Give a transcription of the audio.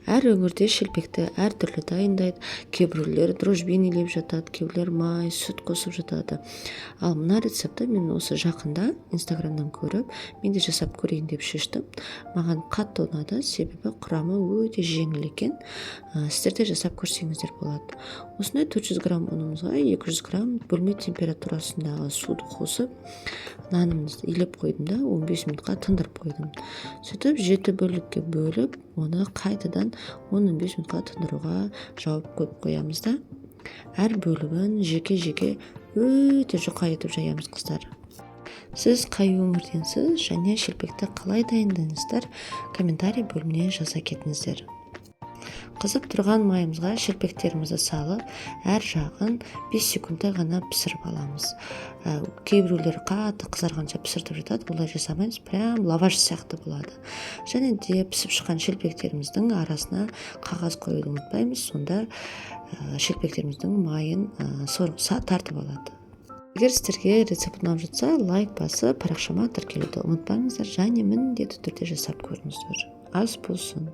Әр өңірде шелпекті әртүрлі дайындайды. Кейбіреулер дрожжи илеп жатады, кейбіреулер май, сүт қосып жатады. Ал мына рецептті мен осы жақында Инстаграмнан көріп, мен де жасап көрейін деп шештім. Маған қатты ұнады, себебі құрамы өте жеңіл екен. Сіздер де жасап көрсеңіздер болады. Осындай 400 грамм ұнымызға 200 грамм бөлме температурасындағы суды қосып, нанымызды илеп қойдым да, 15 минутқа тындырып қойдым. Сөйтіп, жеті бөлікке бөліп, оны қайтадан 10-15 минутқа тындыруға жауып қойып қоямыз да, әр бөлігін жеке жеке өте жұқа етіп жаямыз. Қыздар, сіз қай өңірденсіз және шелпекті қалай дайындайсыздар? Комментарий бөліміне жаза кетіңіздер. Қызып тұрған майымызға шелпектерімізді салып, әр жағын 5 секундтай ғана пісіріп аламыз. Кейбіреулер қатты қызарғанша пісіртіп жатады, олай жасамаймыз, прям лаваш сияқты болады. Және де пісіп шыққан шелпектеріміздің арасына қағаз қоюды ұмытпаймыз, сонда шелпектеріміздің майын тартып алады. Егер сіздерге рецепт ұнап жатса, лайк басып, парақшама тіркелуді ұмытпаңыздар және міндетті түрде жасап көріңіздер. Ас болсын!